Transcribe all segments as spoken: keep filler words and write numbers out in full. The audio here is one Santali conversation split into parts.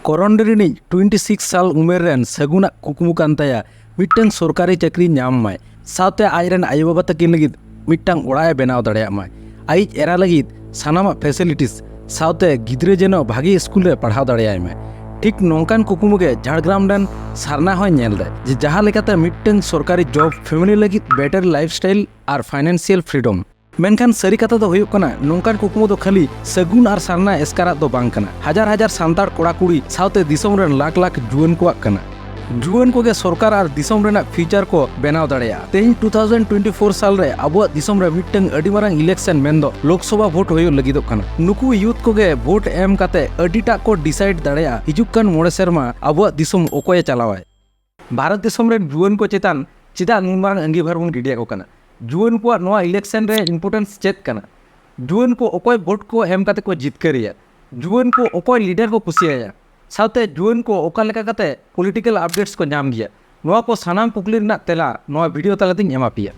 ᱠᱚᱨᱚᱱᱰᱤ ᱨᱤᱱᱤᱡ ᱴᱩᱭᱮᱱᱴᱤ ᱥᱤᱠᱥ ᱥᱟᱞ ᱩᱢᱮᱨ ᱨᱮᱱ ᱥᱟᱹᱜᱩᱱᱟᱜ ᱠᱩᱠᱢᱩ ᱠᱟᱱ ᱛᱟᱭᱟ ᱢᱤᱫᱴᱟᱝ ᱥᱚᱨᱠᱟᱨᱤ ᱪᱟᱹᱠᱨᱤ ᱧᱟᱢ ᱢᱟᱭ, ᱥᱟᱶᱛᱮ ᱟᱡ ᱨᱮᱱ ᱟᱭᱳᱼᱵᱟᱵᱟ ᱛᱟᱹᱠᱤᱱ ᱞᱟᱹᱜᱤᱫ ᱢᱤᱫᱴᱟᱝ ᱚᱲᱟᱜ ᱮ ᱵᱮᱱᱟᱣ ᱫᱟᱲᱮᱭᱟᱜ ᱢᱟᱭ᱾ ᱟᱡᱤᱡ ᱮᱨᱟ ᱞᱟᱹᱜᱤᱫ ᱥᱟᱱᱟᱢᱟᱜ ᱯᱷᱮᱥᱤᱞᱤᱴᱤᱥ, ᱥᱟᱶᱛᱮ ᱜᱤᱫᱽᱨᱟᱹ ᱡᱮᱱᱚ ᱵᱷᱟᱜᱮ ᱥᱠᱩᱞ ᱨᱮ ᱯᱟᱲᱦᱟᱣ ᱫᱟᱲᱮᱭᱟᱭ ᱢᱟᱭ᱾ ᱴᱷᱤᱠ ᱱᱚᱝᱠᱟᱱ ᱠᱩᱠᱢᱩ ᱜᱮ ᱡᱷᱟᱲᱜᱨᱟᱢ ᱨᱮᱱ ᱥᱟᱨᱱᱟ ᱦᱚᱸᱭ ᱧᱮᱞ ᱫᱟᱭ, ᱡᱮ ᱡᱟᱦᱟᱸ ᱞᱮᱠᱟᱛᱮ ᱢᱤᱫᱴᱟᱝ ᱥᱚᱨᱠᱟᱨᱤ ᱡᱚᱵ, ᱯᱷᱮᱢᱤᱞᱤ ᱞᱟᱹᱜᱤᱫ ᱵᱮᱴᱟᱨ ᱞᱟᱭᱤᱯᱷ ᱥᱴᱟᱭᱤᱞ ᱟᱨ ᱯᱷᱟᱭᱱᱟᱱᱥᱤᱭᱟᱞ ᱯᱷᱨᱤᱰᱚᱢ᱾ ᱢᱮᱱᱠᱷᱟᱱ ᱥᱟᱹᱨᱤ ᱠᱟᱛᱷᱟ ᱫᱚ ᱦᱩᱭᱩᱜ ᱠᱟᱱᱟ, ᱱᱚᱝᱠᱟᱱ ᱠᱩᱠᱢᱩ ᱫᱚ ᱠᱷᱟᱹᱞᱤ ᱥᱟᱹᱜᱩᱱ ᱟᱨ ᱥᱟᱨᱱᱟ ᱮᱥᱠᱟᱨᱟᱜ ᱫᱚ ᱵᱟᱝ ᱠᱟᱱᱟ᱾ ᱦᱟᱡᱟᱨ ᱦᱟᱡᱟᱨ ᱥᱟᱱᱛᱟᱲ ᱠᱚᱲᱟ ᱠᱩᱲᱤ ᱥᱟᱶᱛᱮ ᱫᱤᱥᱚᱢ ᱨᱮᱱ ᱞᱟᱠᱷ ᱞᱟᱠᱷ ᱡᱩᱣᱟᱹᱱ ᱠᱚᱣᱟᱜ ᱠᱟᱱᱟ᱾ ᱡᱩᱣᱟᱹᱱ ᱠᱚᱜᱮ ᱥᱚᱨᱠᱟᱨ ᱟᱨ ᱫᱤᱥᱚᱢ ᱨᱮᱱᱟᱜ ᱯᱷᱤᱭᱩᱪᱟᱨ ᱠᱚ ᱵᱮᱱᱟᱣ ᱫᱟᱲᱮᱭᱟᱜᱼᱟ᱾ ᱛᱮᱦᱮᱧ ᱴᱩ ᱛᱷᱟᱣᱡᱮᱱᱰ ᱴᱩᱭᱮᱱᱴᱤ ᱯᱷᱳᱨ ᱥᱟᱞ ᱨᱮ ᱟᱵᱚᱣᱟᱜ ᱫᱤᱥᱚᱢ ᱨᱮ ᱢᱤᱫᱴᱟᱝ ᱟᱹᱰᱤ ᱢᱟᱨᱟᱝ ᱤᱞᱮᱠᱥᱚᱱ, ᱢᱮᱱᱫᱚ ᱞᱳᱠᱥᱚᱵᱷᱟ ᱵᱷᱳᱴ ᱦᱩᱭᱩᱜ ᱞᱟᱹᱜᱤᱫᱚᱜ ᱠᱟᱱᱟ᱾ ᱱᱩᱠᱩ ᱭᱩᱛᱷ ᱠᱚᱜᱮ ᱵᱷᱳᱴ ᱮᱢ ᱠᱟᱛᱮ ᱟᱹᱰᱤᱴᱟᱜ ᱠᱚ ᱰᱤᱥᱟᱭᱤᱰ ᱫᱟᱲᱮᱭᱟᱜᱼᱟ ᱦᱤᱡᱩᱜ ᱠᱟᱱ ᱢᱚᱬᱮ ᱥᱮᱨᱢᱟ ᱟᱵᱚᱣᱟᱜ ᱫᱤᱥᱚᱢ ᱚᱠᱚᱭᱮ ᱪᱟᱞᱟᱣᱟᱭ᱾ ᱵᱷᱟᱨᱚᱛ ᱫᱤᱥᱚᱢ ᱨᱮᱱ ᱡᱩᱣᱟᱹᱱ ᱠᱚ ᱪᱮᱛᱟᱱ ᱪᱮᱫᱟᱜ ᱱᱩᱱ ᱢᱟᱨᱟᱝ ᱟᱸᱜᱤᱵᱷᱟᱨ ᱵᱚᱱ ᱜᱤᱰᱤᱭᱟᱠᱚ ᱠᱟᱱᱟ? ᱡᱩᱣᱟᱹᱱ ᱠᱚᱣᱟᱜ ᱱᱚᱣᱟ ᱤᱞᱮᱠᱥᱚᱱ ᱨᱮ ᱤᱢᱯᱚᱨᱴᱮᱱᱥ ᱪᱮᱫ ᱠᱟᱱᱟ? ᱡᱩᱣᱟᱹᱱ ᱠᱚ ᱚᱠᱚᱭ ᱵᱷᱳᱴ ᱠᱚ ᱮᱢ ᱠᱟᱛᱮ ᱠᱚ ᱡᱤᱛᱠᱟᱹᱨᱮᱭᱟ? ᱡᱩᱣᱟᱹᱱ ᱠᱚ ᱚᱠᱚᱭ ᱞᱤᱰᱟᱨ ᱠᱚ ᱠᱩᱥᱤᱭᱟᱭᱟ? ᱥᱟᱶᱛᱮ ᱡᱩᱣᱟᱹᱱ ᱠᱚ ᱚᱠᱟ ᱞᱮᱠᱟ ᱠᱟᱛᱮ ᱯᱚᱞᱤᱴᱤᱠᱟᱞ ᱟᱯᱰᱮᱴᱥ ᱠᱚ ᱧᱟᱢ ᱜᱮᱭᱟ? ᱱᱚᱣᱟ ᱠᱚ ᱥᱟᱱᱟᱢ ᱠᱩᱠᱞᱤ ᱨᱮᱱᱟᱜ ᱛᱮᱞᱟ ᱱᱚᱣᱟ ᱵᱷᱤᱰᱤᱭᱳ ᱛᱟᱞᱟᱛᱮᱧ ᱮᱢᱟ ᱯᱮᱭᱟ᱾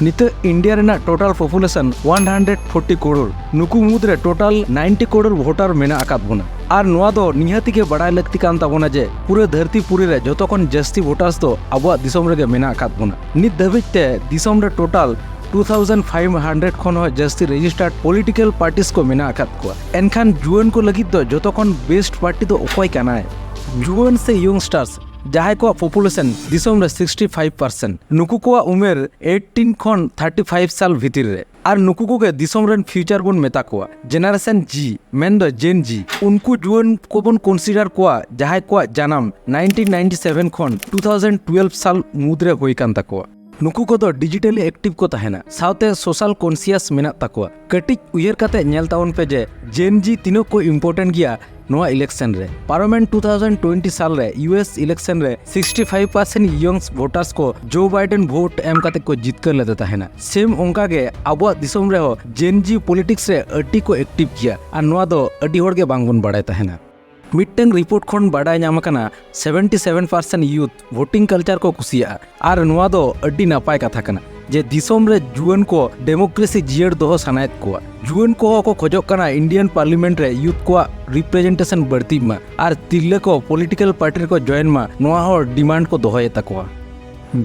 ᱱᱤᱛᱚᱜ ᱤᱱᱰᱤᱭᱟ ᱨᱮᱱᱟᱜ total population one hundred forty crore. ᱱᱩᱠᱩ ᱢᱩᱫᱽᱨᱮ ᱴᱳᱴᱟᱞ ᱱᱟᱭᱤᱱᱴᱤ ᱠᱨᱳᱲ ᱵᱷᱳᱴᱟᱨ ᱢᱮᱱᱟᱜ ᱟᱠᱟᱫ ᱵᱚᱱᱟ᱾ ᱟᱨ ᱱᱚᱣᱟ ᱫᱚ ᱱᱤᱦᱟᱹᱛᱤ ᱜᱮ ᱵᱟᱲᱟᱭ ᱞᱟᱹᱠᱛᱤ ᱠᱟᱱ ᱛᱟᱵᱚᱱᱟ ᱡᱮ ᱯᱩᱨᱟᱹ ᱫᱷᱟᱹᱨᱛᱤ ᱯᱩᱨᱤ ᱨᱮ ᱡᱚᱛᱚ ᱠᱷᱚᱱ ᱡᱟᱹᱥᱛᱤ ᱵᱷᱳᱴᱟᱨᱥ ᱫᱚ ᱟᱵᱚᱣᱟᱜ ᱫᱤᱥᱚᱢ ᱨᱮᱜᱮ ᱢᱮᱱᱟᱜ ᱟᱠᱟᱫ ᱵᱚᱱᱟ᱾ ᱱᱤᱛ ᱫᱷᱟᱹᱵᱤᱡ ᱛᱮ ᱫᱤᱥᱚᱢ ᱨᱮ total two thousand five hundred ᱠᱷᱚᱱ ᱦᱚᱸ ᱡᱟᱹᱥᱛᱤ ᱨᱮᱡᱤᱥᱴᱟᱨᱰ ᱯᱚᱞᱤᱴᱤᱠᱟᱞ ᱯᱟᱨᱴᱤᱥ ᱠᱚ ᱢᱮᱱᱟᱜ ᱟᱠᱟᱫ ᱠᱚᱣᱟ᱾ ᱮᱱᱠᱷᱟᱱ ᱡᱩᱣᱟᱹᱱ ᱠᱚ ᱞᱟᱹᱜᱤᱫ ᱫᱚ ᱡᱚᱛᱚ ᱠᱷᱚᱱ ᱵᱮᱥᱴ ᱯᱟᱨᱴᱤ ᱫᱚ ᱚᱠᱚᱭ ᱠᱟᱱᱟᱭ? ᱡᱩᱣᱟᱹᱱ ᱥᱮ ᱭᱚᱝᱥᱴᱟᱨᱥ, ᱡᱟᱦᱟᱸᱭ ᱠᱚᱣᱟᱜ ᱯᱚᱯᱩᱞᱮᱥᱚᱱ ᱫᱤᱥᱚᱢ ᱨᱮ ᱥᱤᱠᱥᱴᱤ ᱯᱷᱟᱭᱤᱵᱷ ᱯᱟᱨᱥᱮᱱᱴ, ᱱᱩᱠᱩ ᱠᱚᱣᱟᱜ ᱩᱢᱮᱨ ᱮᱭᱤᱴᱤᱱ ᱠᱷᱚᱱ ᱛᱷᱟᱨᱴᱤ ᱯᱷᱟᱭᱤᱵᱷ ᱥᱟᱞ ᱵᱷᱤᱛᱤᱨ ᱨᱮ᱾ ᱟᱨ ᱱᱩᱠᱩ ᱠᱚᱜᱮ ᱫᱤᱥᱚᱢ ᱨᱮᱱ ᱯᱷᱤᱭᱩᱪᱟᱨ ᱵᱚᱱ ᱢᱮᱛᱟ ᱠᱚᱣᱟ, ᱡᱮᱱᱟᱨᱮᱥᱚᱱ ᱡᱤ, ᱢᱮᱱᱫᱚ ᱡᱮᱱ ᱡᱤ᱾ ᱩᱱᱠᱩ ᱡᱩᱣᱟᱹᱱ ᱠᱚᱵᱚᱱ ᱠᱚᱱᱥᱤᱰᱟᱨ ᱠᱚᱣᱟ, ᱡᱟᱦᱟᱸᱭ ᱠᱚᱣᱟᱜ ᱡᱟᱱᱟᱢ ᱱᱟᱭᱤᱱᱴᱤᱱ ᱱᱟᱭᱤᱱᱴᱤ ᱥᱮᱵᱷᱮᱱ ᱠᱷᱚᱱ ᱴᱩ ᱛᱷᱟᱣᱡᱮᱱᱰ ᱴᱩᱭᱮᱞᱵᱷ ᱥᱟᱞ ᱢᱩᱫᱽᱨᱮ ᱦᱩᱭ ᱠᱟᱱ ᱛᱟᱠᱚᱣᱟ᱾ ᱱᱩᱠᱩ ᱠᱚᱫᱚ ᱰᱤᱡᱤᱴᱟᱞᱤ ᱮᱠᱴᱤᱵᱷ ᱠᱚ ᱛᱟᱦᱮᱱᱟ, ᱥᱟᱶᱛᱮ ᱥᱳᱥᱟᱞ ᱠᱚᱱᱥᱤᱭᱟᱥ ᱢᱮᱱᱟᱜ ᱛᱟᱠᱚᱣᱟ᱾ ᱠᱟᱹᱴᱤᱡ ᱩᱭᱦᱟᱹᱨ ᱠᱟᱛᱮ ᱧᱮᱞ ᱛᱟᱵᱚᱱ ᱯᱮ ᱡᱮ ᱡᱮᱱ ᱡᱤ ᱛᱤᱱᱟᱹᱜ ᱠᱚ ᱤᱢᱯᱚᱨᱴᱮᱱᱴ ᱜᱮᱭᱟ ᱱᱚᱣᱟ ᱤᱞᱮᱠᱥᱚᱱ ᱨᱮ᱾ ᱯᱟᱨᱚᱢᱮᱱ ᱴᱩ ᱛᱷᱟᱣᱡᱮᱱᱰ ᱴᱩᱭᱮᱱᱴᱤ ᱥᱟᱞ ᱨᱮ ᱭᱩ ᱮᱥ ᱤᱞᱮᱠᱥᱚᱱ ᱨᱮ ᱥᱤᱠᱥᱴᱤ ᱯᱷᱟᱭᱤᱵᱷ ᱯᱟᱨᱥᱮᱱᱴ ᱭᱚᱝ ᱵᱷᱳᱴᱟᱨᱥ ᱠᱚ ᱡᱳ ᱵᱟᱭᱰᱮᱱ ᱵᱷᱳᱴ ᱮᱢ ᱠᱟᱛᱮ ᱠᱚ ᱡᱤᱛᱠᱟᱹᱨ ᱞᱮᱫᱮ ᱛᱟᱦᱮᱱᱟ᱾ ᱥᱮᱢ ᱚᱱᱠᱟ ᱜᱮ ᱟᱵᱚᱣᱟᱜ ᱫᱤᱥᱚᱢ ᱨᱮᱦᱚᱸ ᱡᱮᱱ ᱡᱤ ᱯᱚᱞᱤᱴᱤᱠᱥ ᱨᱮ ᱟᱹᱰᱤ ᱠᱚ ᱮᱠᱴᱤᱵᱷ ᱜᱮᱭᱟ, ᱟᱨ ᱱᱚᱣᱟ ᱫᱚ ᱟᱹᱰᱤ ᱦᱚᱲ ᱜᱮ ᱵᱟᱝᱵᱚᱱ ᱵᱟᱲᱟᱭ ᱛᱟᱦᱮᱱᱟ᱾ ᱢᱤᱫᱴᱟᱝ ᱨᱤᱯᱳᱨᱴ ᱠᱷᱚᱱ ᱵᱟᱰᱟᱭ ᱧᱟᱢ ᱟᱠᱟᱱᱟ, ᱥᱮᱵᱷᱮᱱᱴᱤ ᱥᱮᱵᱷᱮᱱ ᱯᱟᱨᱥᱮᱱᱴ ᱭᱩᱛᱷ ᱵᱷᱳᱴᱤᱝ ᱠᱟᱞᱪᱟᱨ ᱠᱚ ᱠᱩᱥᱤᱭᱟᱜᱼᱟ, ᱟᱨ ᱱᱚᱣᱟ ᱫᱚ ᱟᱹᱰᱤ ᱱᱟᱯᱟᱭ ᱠᱟᱛᱷᱟ ᱠᱟᱱᱟ᱾ ᱡᱮ ᱫᱤᱥᱚᱢ ᱨᱮ ᱡᱩᱣᱟᱹᱱ ᱠᱚ ᱰᱮᱢᱳᱠᱨᱮᱥᱤ ᱡᱤᱭᱟᱹᱲ ᱫᱚᱦᱚ ᱥᱟᱱᱟᱭᱮᱫ ᱠᱚᱣᱟ᱾ ᱡᱩᱣᱟᱹᱱ ᱠᱚᱦᱚᱸ ᱠᱚ ᱠᱷᱚᱡᱚᱜ ᱠᱟᱱᱟ ᱤᱱᱰᱤᱭᱟᱱ ᱯᱟᱨᱞᱤᱢᱮᱱᱴ ᱨᱮ ᱭᱩᱛᱷ ᱠᱚᱣᱟᱜ ᱨᱤᱯᱨᱮᱡᱮᱱᱴᱮᱥᱚᱱ ᱵᱟᱹᱲᱛᱤᱜ ᱢᱟ ᱟᱨ ᱛᱤᱨᱞᱟᱹ ᱠᱚ ᱯᱚᱞᱤᱴᱤᱠᱟᱞ ᱯᱟᱨᱴᱤ ᱨᱮᱠᱚ ᱡᱚᱭᱮᱱ ᱢᱟ, ᱱᱚᱣᱟ ᱦᱚᱸ ᱰᱤᱢᱟᱱᱰ ᱠᱚ ᱫᱚᱦᱚᱭᱮᱫ ᱛᱟᱠᱚᱣᱟ᱾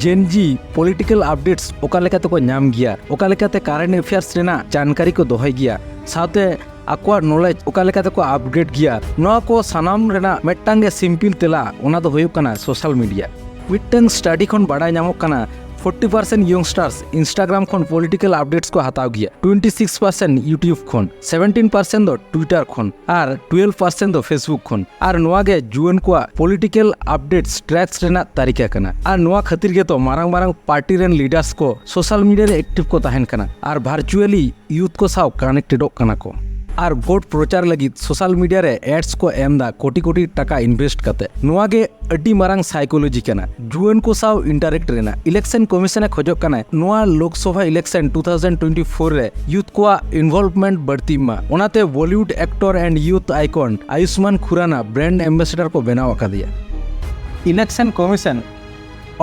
ᱡᱮᱱ ᱡᱤ ᱯᱚᱞᱤᱴᱤᱠᱟᱞ ᱟᱯᱰᱮᱴᱥ ᱚᱠᱟ ᱞᱮᱠᱟ ᱛᱮᱠᱚ ᱧᱟᱢ ᱜᱮᱭᱟ, ᱚᱠᱟ ᱞᱮᱠᱟᱛᱮ ᱠᱟᱨᱮᱱᱴ ᱮᱯᱷᱮᱭᱟᱨᱥ ᱨᱮᱱᱟᱜ ᱡᱟᱱᱠᱟᱨᱤ ᱠᱚ ᱫᱚᱦᱚᱭ ᱜᱮᱭᱟ, ᱥᱟᱶᱛᱮ ᱟᱠᱚᱣᱟᱜ ᱱᱚᱞᱮᱡᱽ ᱚᱠᱟ ᱞᱮᱠᱟ ᱛᱮᱠᱚ ᱟᱯᱜᱨᱮᱰ ᱜᱮᱭᱟ, ᱱᱚᱣᱟ ᱠᱚ ᱥᱟᱱᱟᱢ ᱨᱮᱱᱟᱜ ᱢᱤᱫᱴᱟᱝ ᱜᱮ ᱥᱤᱢᱯᱤᱞ ᱛᱮᱞᱟ, ᱚᱱᱟ ᱫᱚ ᱦᱩᱭᱩᱜ ᱠᱟᱱᱟ ᱥᱳᱥᱟᱞ ᱢᱤᱰᱤᱭᱟ᱾ ᱢᱤᱫᱴᱟᱝ ᱥᱴᱟᱰᱤ ᱠᱷᱚᱱ ᱵᱟᱲᱟᱭ ᱧᱟᱢᱚᱜ ᱠᱟᱱᱟ, forty percent youngsters Instagram ᱠᱷᱚᱱ ᱯᱚᱞᱤᱴᱤᱠᱟᱞ ᱟᱯᱰᱮᱴᱥ ᱠᱚ ᱦᱟᱛᱟᱣ ᱜᱮᱭᱟ, twenty six percent YouTube ᱠᱷᱚᱱ, seventeen percent ᱫᱚ Twitter ᱠᱷᱚᱱ ᱟᱨ twelve percent ᱫᱚ Facebook ᱠᱷᱚᱱ᱾ ᱟᱨ ᱱᱚᱣᱟ ᱜᱮ ᱡᱩᱣᱟᱹᱱ ᱠᱚᱣᱟᱜ ᱯᱚᱞᱤᱴᱤᱠᱟᱞ ᱟᱯᱰᱮᱴᱥ ᱴᱨᱮᱠᱥ ᱨᱮᱱᱟᱜ ᱛᱟᱹᱨᱤᱠᱟ ᱠᱟᱱᱟ᱾ ᱟᱨ ᱱᱚᱣᱟ ᱠᱷᱟᱹᱛᱤᱨ ᱜᱮᱛᱚ ᱢᱟᱨᱟᱝ ᱢᱟᱨᱟᱝ ᱯᱟᱨᱴᱤ ᱨᱮᱱ ᱞᱤᱰᱟᱨᱥ ᱠᱚ ᱥᱳᱥᱟᱞ ᱢᱤᱰᱤᱭᱟ ᱨᱮ ᱮᱠᱴᱤᱵᱷ ᱠᱚ ᱛᱟᱦᱮᱱ ᱠᱟᱱᱟ ᱟᱨ ᱵᱷᱟᱨᱪᱩᱣᱟᱞᱤ ᱭᱩᱛᱷ ᱠᱚ ᱥᱟᱶ ᱠᱟᱱᱮᱠᱴᱮᱰᱚᱜ ᱠᱟᱱᱟ ᱠᱚ᱾ ᱟᱨ ᱵᱷᱳᱴ ᱯᱨᱚᱪᱟᱨ ᱞᱟᱹᱜᱤᱫ ᱥᱳᱥᱟᱞ ᱢᱤᱰᱤᱭᱟ ᱨᱮ ᱮᱰᱥ ᱠᱚ ᱮᱢ ᱫᱟ ᱠᱳᱴᱤ ᱠᱳᱴᱤ ᱴᱟᱠᱟ ᱤᱱᱵᱷᱮᱥᱴ ᱠᱟᱛᱮ᱾ ᱱᱚᱣᱟ ᱜᱮ ᱟᱹᱰᱤ ᱢᱟᱨᱟᱝ ᱥᱟᱭᱠᱳᱞᱚᱡᱤ ᱠᱟᱱᱟ ᱡᱩᱣᱟᱹᱱ ᱠᱚ ᱥᱟᱶ ᱤᱱᱴᱟᱨᱮᱠᱴ ᱨᱮᱱᱟᱜ᱾ ᱤᱞᱮᱠᱥᱚᱱ ᱠᱚᱢᱤᱥᱚᱱ ᱮ ᱠᱷᱚᱡᱚᱜ ᱠᱟᱱᱟ ᱱᱚᱣᱟ Lok Sabha election two thousand twenty four ᱨᱮ ᱭᱩᱛᱷ ᱠᱚᱣᱟᱜ ᱤᱱᱵᱷᱚᱞᱵᱷᱢᱮᱱᱴ ᱵᱟᱹᱲᱛᱤᱜ ᱢᱟ, ᱚᱱᱟᱛᱮ Bollywood actor and youth icon Ayushmann Khurana brand ambassador ᱠᱚ ᱵᱮᱱᱟᱣ ᱟᱠᱟᱫᱮᱭᱟ᱾ ᱤᱞᱮᱠᱥᱚᱱ ᱠᱚᱢᱤᱥᱚᱱ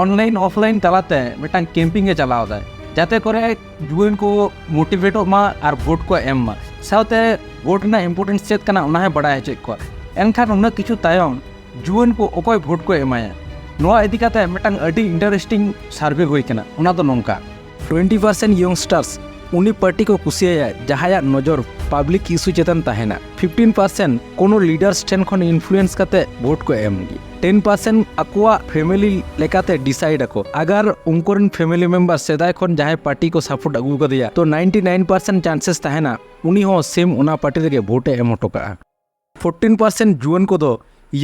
ᱚᱱᱞᱟᱭᱤᱱ ᱚᱯᱷᱞᱟᱭᱤᱱ ᱛᱟᱞᱟᱛᱮ ᱢᱤᱫᱴᱟᱝ ᱠᱮᱢᱯᱤᱝ ᱮ ᱪᱟᱞᱟᱣ ᱮᱫᱟ, ᱡᱟᱛᱮ ᱠᱚᱨᱮ ᱡᱩᱣᱟᱹᱱ ᱠᱚ ᱢᱳᱴᱤᱵᱷᱮᱴᱚᱜ ᱢᱟ ᱟᱨ ᱵᱷᱳᱴ ᱠᱚ ᱮᱢ ᱢᱟ᱾ ᱥᱟᱶᱛᱮ ᱵᱷᱳᱴ ᱨᱮᱱᱟᱜ ᱤᱢᱯᱚᱨᱴᱮᱱᱥ ᱪᱮᱫ ᱠᱟᱱᱟ, ᱚᱱᱟ ᱦᱚᱸᱭ ᱵᱟᱲᱟᱭ ᱦᱚᱪᱚᱭᱮᱫ ᱠᱚᱣᱟ᱾ ᱮᱱᱠᱷᱟᱱ ᱩᱱᱟᱹᱜ ᱠᱤᱪᱷᱩ ᱛᱟᱭᱚᱢ ᱡᱩᱣᱟᱹᱱ ᱠᱚ ᱚᱠᱚᱭ ᱵᱷᱳᱴ ᱠᱚ ᱮᱢᱟᱭᱟ, ᱱᱚᱣᱟ ᱤᱫᱤ ᱠᱟᱛᱮ ᱢᱤᱫᱴᱟᱝ ᱟᱹᱰᱤ ᱤᱱᱴᱟᱨᱮᱥᱴᱤᱝ ᱥᱟᱨᱵᱷᱮ ᱦᱩᱭ ᱠᱟᱱᱟ᱾ ᱚᱱᱟ ᱫᱚ ᱱᱚᱝᱠᱟ, twenty percent youngsters ᱩᱱᱤ ᱯᱟᱨᱴᱤ ᱠᱚ ᱠᱩᱥᱤᱭᱟᱭᱟ ᱡᱟᱦᱟᱸᱭᱟᱜ ᱱᱚᱡᱚᱨ ᱯᱟᱵᱽᱞᱤᱠ ᱤᱥᱩ ᱪᱮᱛᱟᱱ ᱛᱟᱦᱮᱱᱟ᱾ Fifteen percent ᱠᱳᱱᱳ ᱞᱤᱰᱟᱨᱥ ᱴᱷᱮᱱ ᱠᱷᱚᱱ ᱤᱱᱯᱷᱞᱩᱭᱮᱱᱥ ᱠᱟᱛᱮ ᱵᱷᱳᱴ ᱠᱚ ᱮᱢ ᱜᱮ᱾ Ten percent ᱟᱠᱚᱣᱟᱜ ᱯᱷᱮᱢᱮᱞᱤ ᱞᱮᱠᱟᱛᱮ ᱰᱤᱥᱟᱭᱤᱰ ᱟᱠᱚ᱾ ᱟᱜᱟᱨ ᱩᱱᱠᱩ ᱨᱮᱱ ᱯᱷᱮᱢᱮᱞᱤ ᱢᱮᱢᱵᱟᱨ ᱥᱮᱫᱟᱭ ᱠᱷᱚᱱ ᱡᱟᱦᱟᱸᱭ ᱯᱟᱨᱴᱤ ᱠᱚ ᱥᱟᱯᱳᱨᱴ ᱟᱹᱜᱩ ᱟᱠᱟᱫᱮᱭᱟ, ᱛᱚ ninety nine percent ᱪᱟᱱᱥᱮᱥ ᱛᱟᱦᱮᱱᱟ ᱩᱱᱤ ᱦᱚᱸ ᱥᱮᱢ ᱚᱱᱟ ᱯᱟᱨᱴᱤ ᱨᱮᱜᱮ ᱵᱷᱳᱴ ᱮ ᱮᱢ ᱦᱚᱴᱚ ᱠᱟᱜᱼᱟ᱾ Fourteen percent ᱡᱩᱣᱟᱹᱱ ᱠᱚᱫᱚ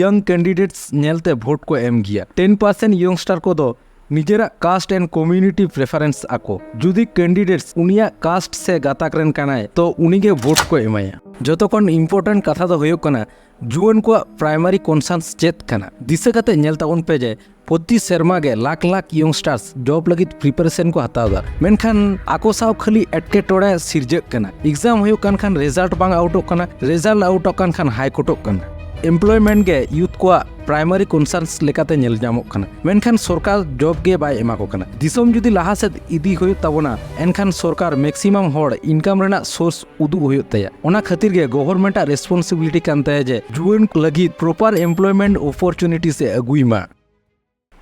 ᱭᱚᱝ ᱠᱮᱱᱰᱤᱰᱮᱴᱥ ᱧᱮᱞᱛᱮ ᱵᱷᱳᱴ ᱠᱚ ᱮᱢ ᱜᱮᱭᱟ᱾ Ten percent ᱭᱚᱝᱥᱴᱟᱨ ᱠᱚᱫᱚ ᱱᱤᱡᱮᱨᱟᱜ ᱠᱟᱥᱴ ᱮᱱᱰ ᱠᱚᱢᱤᱭᱩᱱᱤᱴᱤ ᱯᱨᱮᱯᱷᱟᱨᱮᱱᱥ ᱟᱠᱚ᱾ ᱡᱩᱫᱤ ᱠᱮᱱᱰᱤᱰᱮᱴᱥ ᱩᱱᱤᱭᱟᱜ ᱠᱟᱥᱴ ᱥᱮ ᱜᱟᱛᱟᱠ ᱨᱮᱱ ᱠᱟᱱᱟᱭ, ᱛᱚ ᱩᱱᱤᱜᱮ ᱵᱷᱳᱴ ᱠᱚ ᱮᱢᱟᱭᱟ᱾ ᱡᱚᱛᱚ ᱠᱷᱚᱱ ᱤᱢᱯᱚᱨᱴᱮᱱᱴ ᱠᱟᱛᱷᱟ ᱫᱚ ᱦᱩᱭᱩᱜ ᱠᱟᱱᱟ, ᱡᱩᱣᱟᱹᱱ ᱠᱚᱣᱟᱜ ᱯᱨᱟᱭᱢᱟᱨᱤ ᱠᱚᱱᱥᱟᱨᱱᱥ ᱪᱮᱫ ᱠᱟᱱᱟ? ᱫᱤᱥᱟᱹ ᱠᱟᱛᱮ ᱧᱮᱞ ᱛᱟᱵᱚᱱ ᱯᱮ ᱡᱮ ᱯᱨᱚᱛᱤ ᱥᱮᱨᱢᱟ ᱜᱮ ᱞᱟᱠᱷ ᱞᱟᱠᱷ ᱭᱚᱝᱥᱴᱟᱨᱥ ᱡᱚᱵ ᱞᱟᱹᱜᱤᱫ ᱯᱨᱤᱯᱟᱨᱮᱥᱚᱱ ᱠᱚ ᱦᱟᱛᱟᱣ ᱮᱫᱟ, ᱢᱮᱱᱠᱷᱟᱱ ᱟᱠᱚ ᱥᱟᱶ ᱠᱷᱟᱹᱞᱤ ᱮᱴᱠᱮᱴᱚᱬᱮ ᱥᱤᱨᱡᱟᱹᱜ ᱠᱟᱱᱟ᱾ ᱮᱠᱡᱟᱢ ᱦᱩᱭᱩᱜ ᱠᱟᱱ ᱠᱷᱟᱱ ᱨᱮᱡᱟᱞᱴ ᱵᱟᱝ ᱟᱣᱩᱴᱚᱜ ᱠᱟᱱᱟ, ᱨᱮᱡᱟᱞᱴ ᱟᱣᱩᱴᱚᱜ ᱠᱟᱱ ᱠᱷᱟᱱ ᱦᱟᱭ ᱠᱳᱨᱴᱚᱜ ᱠᱟᱱᱟ᱾ ᱮᱢᱯᱞᱚᱭᱢᱮᱱᱴ ᱜᱮ ᱭᱩᱛᱷ ᱠᱚᱣᱟᱜ primary concerns ᱞᱮᱠᱟᱛᱮ ᱧᱮᱞ ᱧᱟᱢᱚᱜ ᱠᱟᱱᱟ, ᱢᱮᱱᱠᱷᱟᱱ ᱥᱚᱨᱠᱟᱨ ᱡᱚᱵ ᱜᱮ ᱵᱟᱭ ᱮᱢᱟ ᱠᱚ ᱠᱟᱱᱟ᱾ ᱫᱤᱥᱚᱢ ᱡᱩᱫᱤ ᱞᱟᱦᱟ ᱥᱮᱫ ᱤᱫᱤ ᱦᱩᱭᱩᱜ ᱛᱟᱵᱚᱱᱟ, ᱮᱱᱠᱷᱟᱱ ᱥᱚᱨᱠᱟᱨ maximum ᱦᱚᱲ income ᱨᱮᱱᱟᱜ source ᱩᱫᱩᱜ ᱦᱩᱭᱩᱜ ᱛᱟᱭᱟ᱾ ᱚᱱᱟ ᱠᱷᱟᱹᱛᱤᱨ ᱜᱮ government ᱟᱜ responsibility ᱠᱟᱱ ᱛᱟᱭᱟ ᱡᱮ ᱡᱩᱣᱟᱹᱱ ᱠᱚ ᱞᱟᱹᱜᱤᱫ proper employment opportunities ᱮ ᱟᱹᱜᱩᱭ ᱢᱟ᱾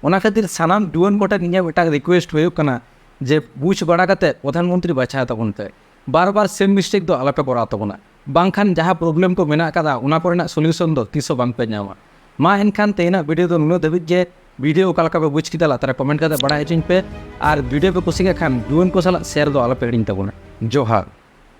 ᱚᱱᱟ ᱠᱷᱟᱹᱛᱤᱨ ᱥᱟᱱᱟᱢ ᱡᱩᱣᱟᱹᱱ ᱠᱚᱴᱷᱮᱱ ᱤᱧᱟᱹᱜ ᱢᱤᱫᱴᱟᱝ request ᱦᱩᱭᱩᱜ ᱠᱟᱱᱟ ᱡᱮ ᱵᱩᱡᱽ ᱵᱟᱲᱟ ᱠᱟᱛᱮ ᱯᱨᱚᱫᱷᱟᱱ ᱢᱚᱱᱛᱨᱤ ᱵᱟᱪᱷᱟᱣ ᱛᱟᱵᱚᱱ ᱯᱮ᱾ ᱵᱟᱨ ᱵᱟᱨ same mistake ᱫᱚ ᱟᱞᱚᱯᱮ ᱠᱚᱨᱟᱣ ᱛᱟᱵᱚᱱᱟ, ᱵᱟᱝᱠᱷᱟᱱ ᱡᱟᱦᱟᱸ problem ᱠᱚ ᱢᱮᱱᱟᱜ ᱟᱠᱟᱫᱟ, ᱚᱱᱟ ᱠᱚᱨᱮᱱᱟᱜ solution ᱫᱚ ᱛᱤᱥ ᱦᱚᱸ ᱵᱟᱝᱯᱮ ᱧᱟᱢᱟ᱾ ᱢᱟ ᱮᱱᱠᱷᱟᱱ ᱛᱮᱦᱮᱧᱟᱜ video ᱫᱚ ᱱᱩᱱᱟᱹᱜ ᱫᱷᱟᱹᱵᱤᱡ ᱜᱮ᱾ Video ᱚᱠᱟ ᱞᱮᱠᱟ ᱯᱮ ᱵᱩᱡᱽ ᱠᱮᱫᱟ, ᱞᱟᱛᱟᱨ ᱨᱮ comment ᱠᱟᱛᱮ ᱵᱟᱲᱟᱭ ᱦᱚᱪᱚᱧ ᱯᱮ, ᱟᱨ video ᱯᱮ ᱠᱩᱥᱤᱭᱟᱜ ᱠᱷᱟᱱ ᱡᱩᱣᱟᱹᱱ ᱠᱚ ᱥᱟᱞᱟᱜ share ᱫᱚ ᱟᱞᱚᱯᱮ ᱦᱤᱲᱤᱧ ᱛᱟᱵᱚᱱᱟ᱾ ᱡᱚᱦᱟᱨ᱾